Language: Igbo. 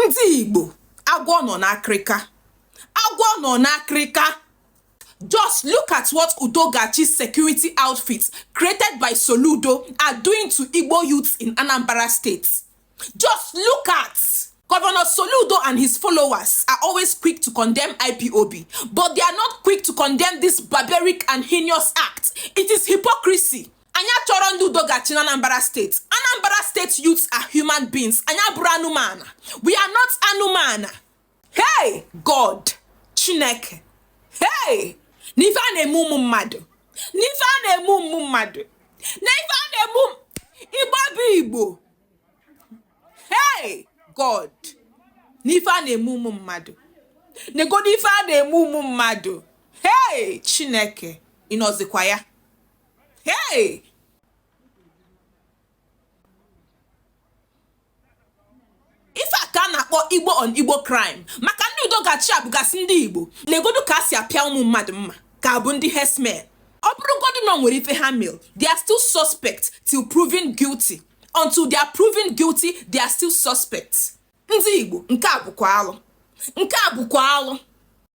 Ndị Igbo, agwọ nọ n'akịrịka. Agwọ nọ n'akịrịka. Just look at what Udo Ga-achi security outfit created by Soludo are doing to Igbo youths in Anambra State. Just look at Governor Soludo and his followers are always quick to condemn IPOB, but they are not quick to condemn this barbaric and heinous act. It is hypocrisy. Anyị achọrọ ndị Udo Ga-achi na Anambra State. Anambra State youths are human beings. Anyị abụrọ anụmanụ. We are not anụmanụ. Hey, God, Chineke. Hey, n'ife a na-eme ụmụ mmadụ. N'ife a na-eme ụmụ mmadụ. N'ife a na-eme Igbo bụ Igbo. Hey, God, n'ife a na-eme ụmụ mmadụ. Negodu ife a na-eme ụmụ mmadụ. Hey, Chineke, ị nọzikwa ya? Hey! Ife a ka a na-akpọ Igbo on Igbo crime maka ndị Udo Ga-achi a bụgasị ndị Igbo. Negodu ka a si apịa ụmụ mmadụ mma ka a bụ ndị herdsmen. Ọ bụrụgodu na o nwere ife ha mel, they are still suspect till proven guilty. Until they are proven guilty, they are still suspect. Ndị Igbo, nke a bụkwa alụ. Nke a bụkwa alụ.